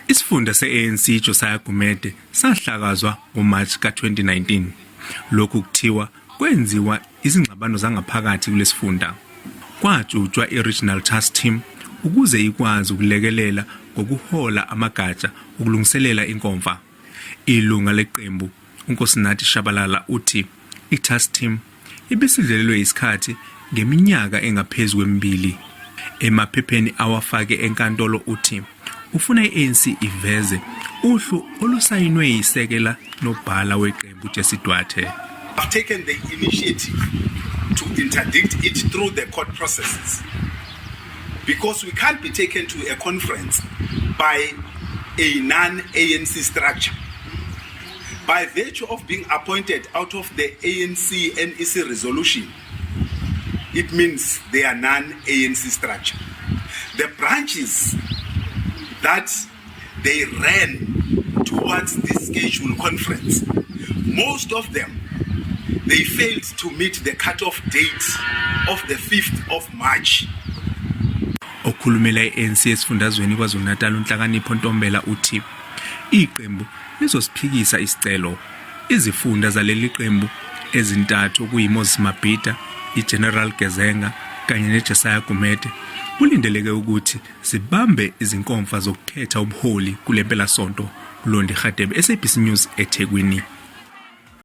Isifunda se-ANC Josiah Gumede sahlakazwa ngoMarch ka-2019. Lokhu kuthiwa kwenziwa izingxabano zangaphakathi kulesifunda. Kwajutshwa i-Regional Task Team ukuze ikwazi ukulekelela ngokuhola amagatsha ukulungiselela inkomfa. Ilunga leqembu uNkosinathi Shabalala uthi i-task team ibisidlelelwe isikhathi ngeminyaka engaphezu kwemibili. Emaphepheni awafake enkantolo uthi ufuna i-ANC iveze uhlu olusayinwe yisekela nobhala weqembu Jesse Duarte. I've taken the initiative to interdict it through the court processes because we can't be taken to a conference by a non-ANC structure. By virtue of being appointed out of the ANC NEC resolution, it means they are non-ANC structure. The branches that they ran towards this scheduled conference, most of them, they failed to meet the cutoff date of the 5th of March. Okhulumela i-ANC esifundazweni KwaZulu-Natal uNhlakanipho Ntombela uthi iqembu lizosiphikisa isicelo. Izifunda zaleli qembu ezintathu okuyiMoses Mabhida, iGeneral Gezenga kanye neJosiah Gumede kulindeleke ukuthi zibambe izinkomfa zokukhetha ubuholi kule mpelasonto. Mlondi Hadebe, SABC News, eThekwini.